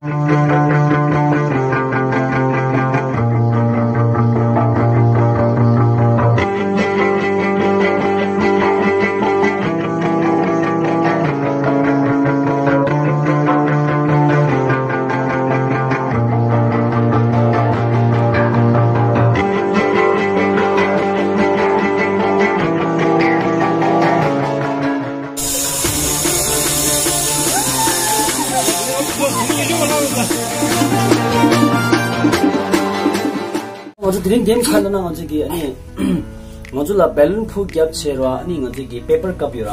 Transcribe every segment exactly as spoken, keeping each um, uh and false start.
ང་ཚོ་དེ་རིང་གེམ་ཁ་ལ་ན་ང་ཚོ་གི་ཨ་ནི་ང་ཚོ་ལ་བེ་ལུན་ཕུག་རྒྱབ་བྱས་ར། ཨ་ནི་ང་ཚོ་གི་པེ་པར་ཀབ་ཡོད་ར།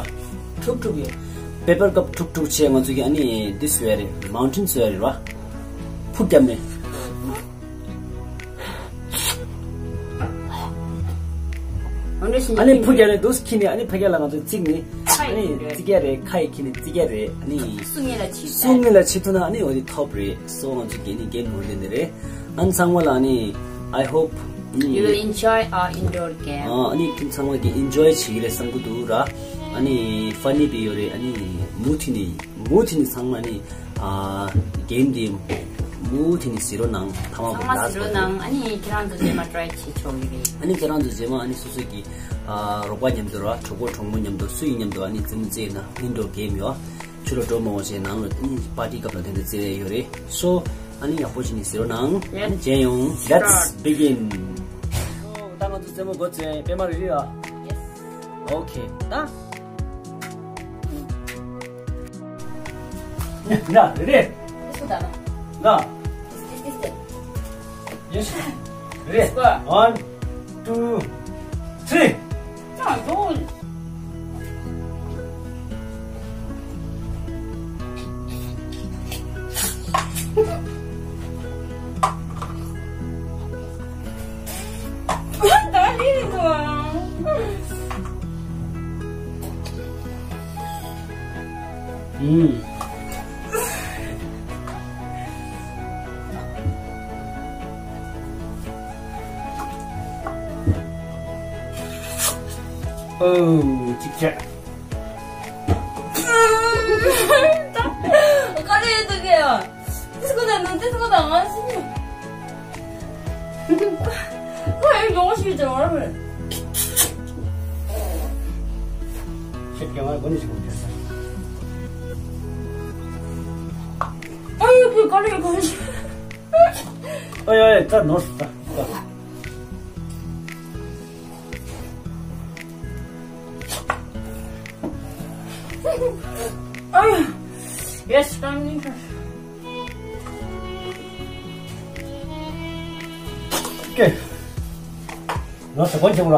ཁྲུག་ཁྲུག་ཡོད། པེ་པར་ཀབ་ཁྲུག་ཁྲུག་བྱས་ང་ཚོ་གི་ཨ་ནི་འདི་བཟོས་རེད། མའུན་ཊེན་བཟོས་རེད་ར། ཕུག་རྒྱབ་ནས། ཨ་ནི་ཕུག་རྒྱབ་ནས་འདུག་ཁྱེར་ནས་ཨ་ནི་ཕ་གི་ལ་ང་ཚོ་བརྩིགས་ནས། ཨ་ནི་བརྩིགས་ཡ་རེད། ཁ་ཡི་ཁྱེར་ནས་བརྩིགས་ཡ་རེད། ཨ་ནི་སུ་ངེད་ལ་ཆེ་སུ་ངེད་ལ་ཆེ་ཐུབ་ན་ཨ་ནི་འོ་དེ་ཐོབ་རེད། སོ་ང་ཚོ་གི་ཨ་ནི་གེམ་ནོར་ལེན་ནི་རེད། ཨ་ནི་ཚང་མ་ལ་ཨ་ནི། I hope you will enjoy our indoor game. ཨ་ནི་ཁྱེད་ཚང་མ་གི་ཨེན་ཇོའི་བྱེད་ཀྱི་རེད་བསམ་གི་འདུག་ར། ཨ་ནི་ཕ་ནི་བི་ཡོད་རེད། ཨ་ནི་མུ་མཐུད་ནས་མུ་མཐུད་ནས་ཚང་མ་ཨ་ནི་ཨ་གེམ་འདི་མུ་མཐུད་ནས་གཟིགས་རོགས་གནང་། ཐ་མ་ཚང་མ་གཟིགས་རོགས་གནང་། ཨ་ནི་ཁྱེད་རང་ཚོ་རྗེས་མ་ཊ་རའི་བྱེད་ཆོག་གི་རེད། ཨ་ནི་ཁྱེད་རང་ཚོ་རྗེས་མ་ཨ་ནི་སོ་སོ་གི་ཨ་རོགས་པ་མཉམ་དུ་ར། གྲོགས་པོ་གྲོགས་མོ་མཉམ་དུ་སུ་ཡིན་མཉམ་དུ་ཨ་ནི་རྩེད་མོ་རྩེས་ན་ཨིན་ཌོར་གེམ་ཡོད། ཆུ་ལ་འགྲོ་མ་འོང་བྱས་ནང་ལ་ཨ་ནི་པར་ཊི་སྐབས་ལ་དེ་འདྲ་རྩེ་ཡོད་རེད། སོ་ཨ་ནི་ཡག་པོ་བྱས་ནས་གཟིགས་རོགས་གནང་། ཨ་ནི་མཇལ་ཡོང་། Let's begin. ད་ང་ཚོ་རྩེད་མོ་འགོ་བཙུགས། པད་མ་རེ་ཌི་ཡ། ཨོ་ཁེ། ད་ཡ། རེ་ཌི། ཡེ་སི། རེ་ཌི། ཝན། ཊུ། ཐི་རི། ཨུམ། ཨོ། ཅིག་ཅིག། དཀའ་ལས་འདུག་གས། ཏིས་ཀོ་དང་ནུ་ཏིས་ཀོ་དང་ང་སི་ནི། ཁོ་ཡང་ཡོང་ཞིག་ཅང་བར་མེད། ཁྱེད་ཀྱང་ང་གོ་ནི་ཞིག་མི་འདུག་ས། ཨ་ཡོ་ཁོས་དཀའ་ལས་གོ་ཞིག། ཨ་ཡོ་ཡོ། ད་ནོར་སོང་ད། ཨ། Yes, come in. Okay. ང་ཟ་ཁང་ཆེན་མོ་ལ།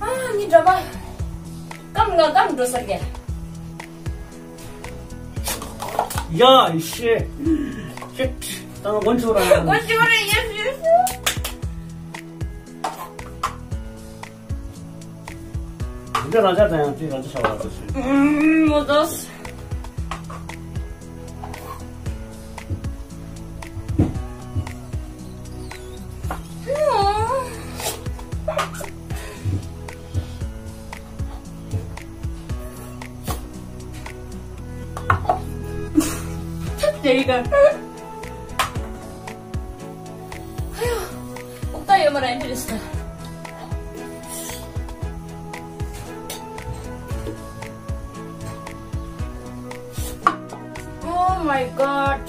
ཨ། ནི་འདྲ་མ། སྐམ་ང་སྐམ་འགྲོ་ས་རྒྱ། ཡ། ཤེ། ཤེ། ད་ང་དགོན་ཆོག་ར། དགོན་ཆོག་རེད། ཡེ་ཤེ། འདི་རང་ཅག་དང་ཡང་དེ་རང་ཅག་བྱ་བ་ལ་ཐུག་སོང་། ཨུམ། མོ་དོ། There you go. ཨོ་ད་ཡོད་མ་རེད། འདི་རེད་ས། Oh my god.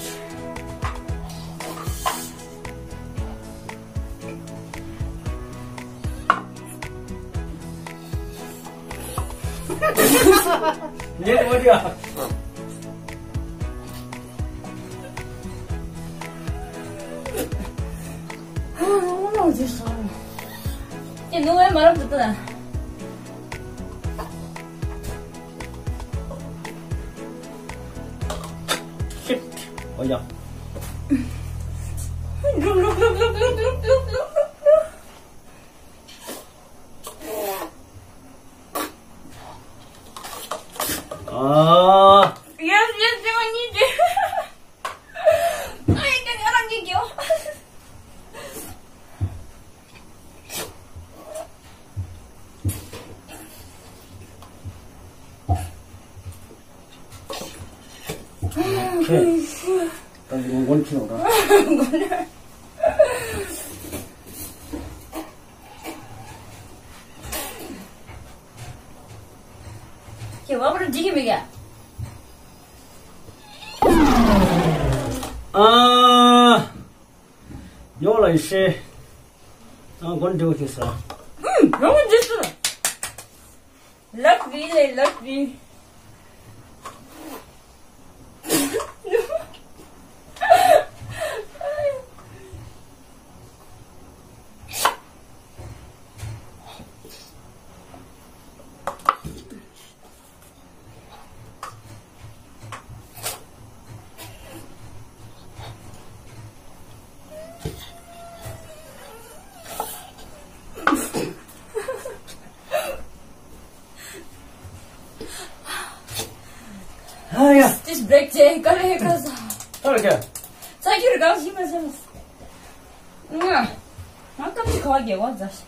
ཉེ་མོ་རེད་ཨ། དེ་ནུ་བའི་མ་རབས་འདུག་ད། Shit. ཨོ་ཡ། ཨ། Yes, yes, yes, I need it. ཨ་ཡ། ང་རང་གི་རྒྱོ། ད་ངོ་མགོན་ཁྱེར་འོང་ད། ཁྱེད་བ་པར་འགྲིག་གི་མི་ག་ཨ། ཉོ་ལ་ཡི་ཤེ། ཨ་མགོན་འགྲིག་གི་ས། ཨུམ། ཡོང་འགྲིག་སོང་། ལག་བི་ལེ་ལག་བི། ཨ་ཡ། ཏིས་བྲེག་ཅེ་ག་ལེ་ག་ས། ཨ་ཡ། ས་ཁྱིར་གང་ཞིག་མ་ཟེར། ང་ང་ཀམ་ཅི་ཁ་བ་རྒྱལ་བ་ཛ་ཤི།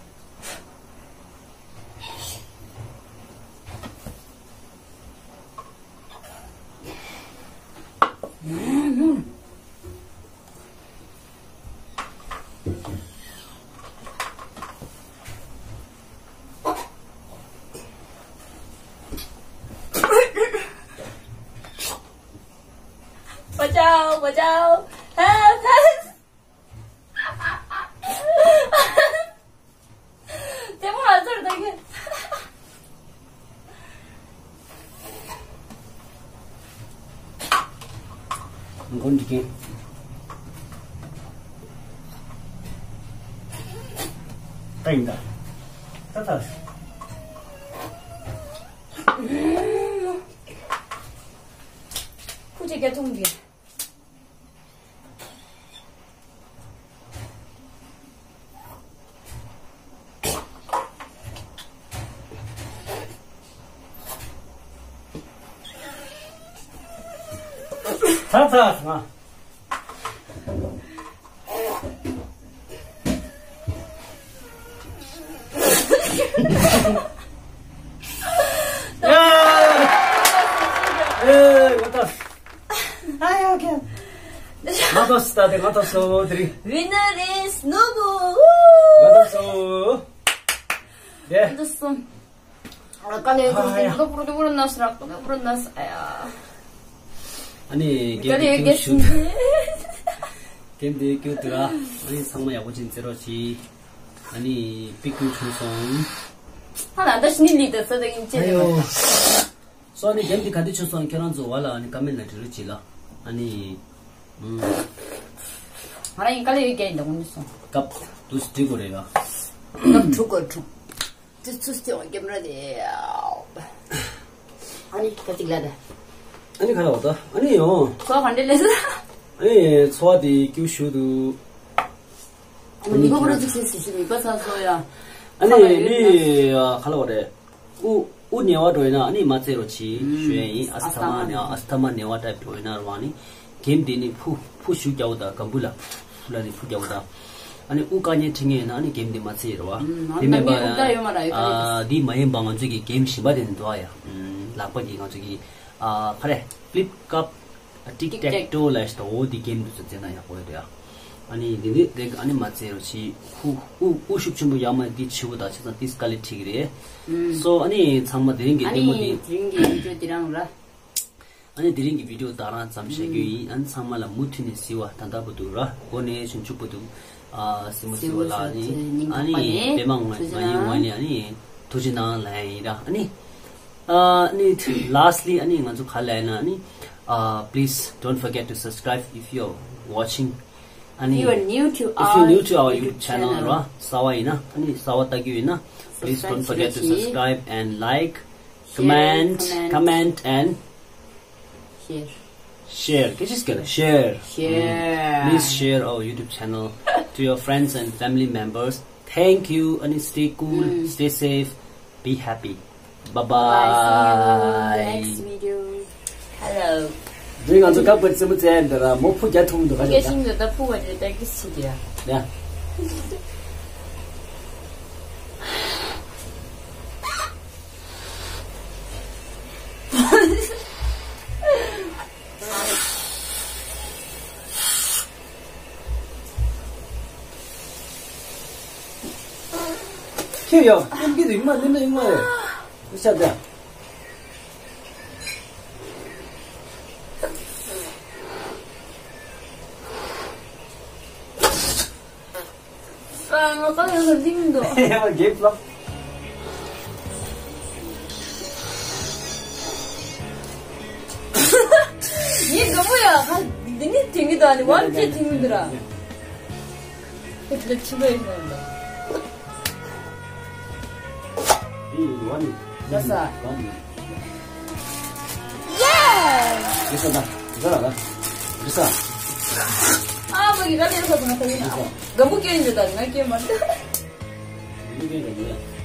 Watch out, watch out. Help, help. དེ་མོ་ང་ཚོར་ད་གི། མགོ་འདི་གིན། ད་ཡིན་ད། ད་ད། ཁུ་ཅི་ག་ཐུང་གི། ཚ་ཚ་ང་། ཨེ། ཨེ། ང་ད། ཨ་ཡ་ཀེ། ང་ཏོ་སི་ད་དེ་ང་ཏོ་སོ་དེ་རིང་། Winner is Nobu. ང་ཏོ་སོ། དེ། ང་ཏོ་སོ། ཨ་ཀ་ལེ་ཨ་ཡ། ཀ་ལེ་པུར་ཏུ་པུར་ནས་ར་ཀ་ལེ་པུར་ནས་ཨ་ཡ། ཨ་ནི་ཀ་ལེ་གེམ་དེ་ཀེ་ཀྱུ་ཤུ། ཀེམ་དེ་ཀྱུ་དུ་ར། ཨ་ནི་ཚང་མ་ཡག་པོ་ཅིག་རྩེ་རོགས་གྱིས། ཨ་ནི་པིག་ཀྱུ་ཆུང་སོང་། ཧ་ལ་ད་ཤི་ནི་ལི་ད་ས་ད་ཡིན་ཅེ་ཨ་ཡོ། སོ་ནི་གེམ་འདི་ག་འདི་ཆུ་སོང་ཁྱེད་རང་ཚོ་བ་ལ་ཨ་ནི་ཀ་མེན་ལ་འབྲི་རོགས་གྱིས་ལ། ཨ་ནི། ང་རང་ཡིན་ཀ་ལེ་ཡོད་རྒྱ་ཡིན་ད་ངོ་ནི་སོང་། སྐབས་དུ་སི་འབྲི་དགོས་རེད་ཡ། སྐབས་དྲུག་གོ་དྲུག་དུ་ཚུ་སྟེ་བ་གེམ་ར་དེ། ཨ་ནི་ད་ཅིག་ལ་ད། ཨ་ནི་ག་ལ་བ་ད་ཨ་ནི་ཡོང་། སོ་ག་འདྲེ་ལེ་ས། ཨ་ནི་ཚོ་བ་དེ་ཀྱུ་ཤུ་དུ། མི་ཁོ་པོ་ར་ཚིག་སི་སི་སི་མི་པ་ཚ་སོ་ཡ། ཨ་ནི་མི་ག་ལ་བ་རེད། དབུ་དབུ་ཉེ་བ་འགྲོ་ཡིན་ན་ཨ་ནི་མ་རྩེ་རོ་ཆི་ཞུ་ཡ་ཡིན། ཨ་སི་ཐ་མ་ནེ་ཨ་སི་ཐ་མ་ནེ་བ་ཊའིབ་འགྲོ་ཡིན་ན་རོ་ཨ་ནི་གེམ་དེ་ནི་ཕུ་ཕུ་ཤུ་རྒྱག་འོ་ད་གམ་བུ་ལ་ཕུ་ལ་ནི་ཕུ་རྒྱག་འོ་ད། ཨ་ནི་དབུ་དཀའ་ངལ་འཕྲད་ངེས་ཡིན་ན་ཨ་ནི་གེམ་དེ་མ་རྩེ་རོ་བ། དེ་མེད་པ་ཨ་འདི་མ་ཡིན་པ་ང་ཚོ་གི་གེམ་གཞན་པ་དེ་ནི་འདུག་ཨ་ཡ། ལག་པ་གི་ང་ཚོ་གི་ཨ་ཁ་རེ་ཕི་ལིབ་ཀབ། ཏིག་ཏེག་ཏོ་ལབ་ཤི་ད་འོ་འདི་གེམ་འདུག་ས་རྩེ་ན་ཡག་པོ་རེད་ཡ། ཨ་ནི་འདི་འདི་རེད། ཨ་ནི་མ་རྩེ་རོ་ཆི་ཧུ་ཧུ་ཧུ་ཤུགས་ཆེན་པོ་ཡག་མ་འདི་ཆི་བོ་ད་ཆི་ཚང་ཏིས་དཀའ་ལས་ཁྲིག་རེད། སོ་ཨ་ནི་ཚང་མ་དེ་རིང་གི་ཨ་ལྟད་མོ་འདི། ནི་དེ་རིང་གི་བི་ཌིའོ་འདི་རང་ར། ཨ་ནི་དེ་རིང་གི་བི་ཌིའོ་ད་རང་ཙམ་བྱ་རྒྱུ་ཡིན། ཨ་ནི་ཚང་མ་ལ་མུ་མཐུད་ནས་གཟིགས་པ་ད་ལྟ་བུ་འདུག་ར་འགོ་ནས་ཞུ་མཇུག་བུ་འདུག་ཨ་གཟིགས་མོ་གཟིགས་པ་ལ་ཨ་ནི་ཨ་ནི་པད་མ་ངོས་ང་ཡིན་ངོས་ནས་ཨ་ནི་ཐུགས་རྗེ་གནང་ལབ་ཡ་ཡིན་ར། ཨ་ནི། ཨ་ནི་lastly ཨ་ནི་ང་ཚོ་ག་ལབ་ན་ཨ་ནི། Uh, please don't forget to subscribe if you're watching. ཨ་ནི། If you're new to if you're our new to our YouTube YouTube channel, channel ར་གསར་པ་ཡིན་ན་ཨ་ནི་གསར་པ་ལྟ་རྒྱུ་ཡིན་ན། Please don't forget to subscribe and like, share, comment, comment, comment and share. Share. Can you just get a share? Share. Mm. Please share our YouTube channel to your friends and family members. Thank you. ཨ་ནི་stay cool, stay safe, be happy. Bye bye. Bye. See you next video. Hello. འདི་ང་ཚོ་སྐབས་བར་རྩེད་མོ་རྩེ་ཡ་འདི་ར་མོ་ཕུ་རྒྱ་ཐུང་འདུག་ག་ཡ་ཤིང་འདི་ད་ཕུ་བ་རེད་ད་གི་སི་རྒྱ། ཡ། ཁྱེད་ཡ། ཀེམ་ཀེ་དུ་ཡིན་མ་ལེན་ན་ཡིན་མ་རེད། ཤ་ད། ཨ་ང་ད་ཡོད་ལ་འདི་མི་འདུག་ཡ་མ་གེབ་ལ། ཡིན་འགྲོ་མོ་ཡ། ཁ་འདི་ནི་དེང་གི་ད་ནི་ཝན་ཅེ་དེང་གི་འདུག་ར། ཁྱེད་ལ་ཕྱི་པའི་ནོར་ལ། ཡིན་ཝན་ནི། ལ་ས། ཝན་ནི། ཡེ། ལི་ས་ད། ལི་ས་ལ་ལ། ལི་ས། ཨ་མ་གི་ར་ལི་ས་ད་ང་ད་ཡིན་ཨ། གམ་བུ་སྐྱེ་ཡིན་འདི་ད་ང་སྐྱེ་མ་འདི། གམ་བུ་སྐྱེ་ཡིན་འདི།